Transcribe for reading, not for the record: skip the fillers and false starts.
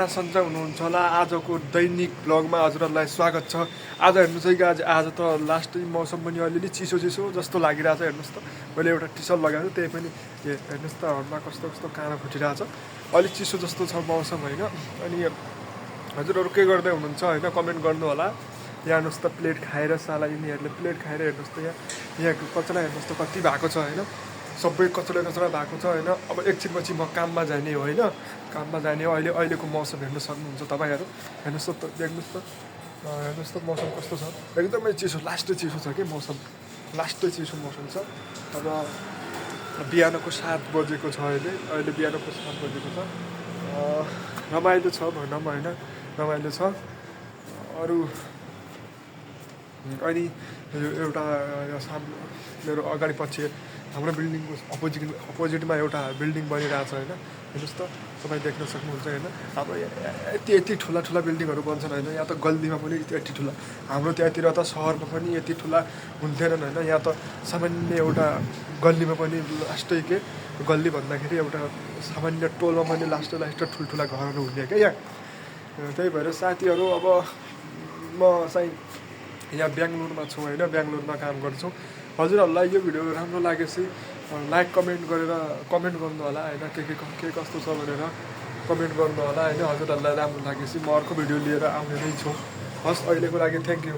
सन्चै हुनुहुन्छ होला। आजको दैनिक ब्लगमा हजुरहरूलाई स्वागत छ। आज हेर्नुहोस् है गाइज, आज त लास्टै मौसम पनि अलिअलि चिसो जस्तो लागिरहेछ। हेर्नुहोस् त, मैले एउटा टी सर्ट लगाएको छु, त्यही पनि हेर्नुहोस् त, हरमा कस्तो कस्तो काँडा फुटिरहेछ। अलिक चिसो जस्तो छ मौसम होइन। अनि हजुरहरू के गर्दै हुनुहुन्छ होइन, कमेन्ट गर्नु होला। यहाँ हेर्नुहोस् त, प्लेट खाएर साला यिनीहरूले प्लेट खाएर हेर्नुहोस् त, यहाँ कचरा हेर्नुहोस् त कति भएको छ होइन। सबै कचरा भएको छ होइन। अब एकछिनपछि म काममा जाने हो होइन, काममा जाने हो। अहिलेको मौसम हेर्नु सक्नुहुन्छ तपाईँहरू। हेर्नुहोस् त, देख्नुहोस् त, हेर्नुहोस् त मौसम कस्तो छ। एकदमै चिसो, लास्टै चिसो छ कि मौसम, लास्टै चिसो मौसम छ। अब बिहानको 7 बजेको छ अहिले बिहानको 7 बजेको छ। रमाइलो छ भनौँ होइन, रमाइलो छ। अरू अनि एउटा मेरो अगाडि पछि हाम्रो बिल्डिङको अपोजिटमा एउटा बिल्डिङ बनिरहेको छ होइन। हेर्नुहोस् त, तपाईँ देख्न सक्नुहुन्छ होइन। अब यति ठुला बिल्डिङहरू बन्छन् होइन। यहाँ त गल्लीमा पनि यति ठुला, हाम्रो त्यहाँतिर त सहरमा पनि यति ठुला हुन्थेनन् होइन। यहाँ त सामान्य एउटा गल्लीमा पनि लास्टै के गल्ली भन्दाखेरि एउटा सामान्य टोलमा पनि लास्ट ठुल्ठुला घरहरू हुने क्या यहाँ। त्यही भएर साथीहरू, अब म चाहिँ यहाँ बेङ्गलोरमा छु होइन, बेङ्गलोरमा काम गर्छु। हजुरहरूलाई यो भिडियो राम्रो लागेपछि लाइक कमेन्ट गर्नु होला होइन। के कस्तो छ भनेर कमेन्ट गर्नु होला होइन। हजुरहरूलाई राम्रो लागेपछि म अर्को भिडियो लिएर आउने नै छु। हस्, अहिलेको लागि थ्याङ्क यू।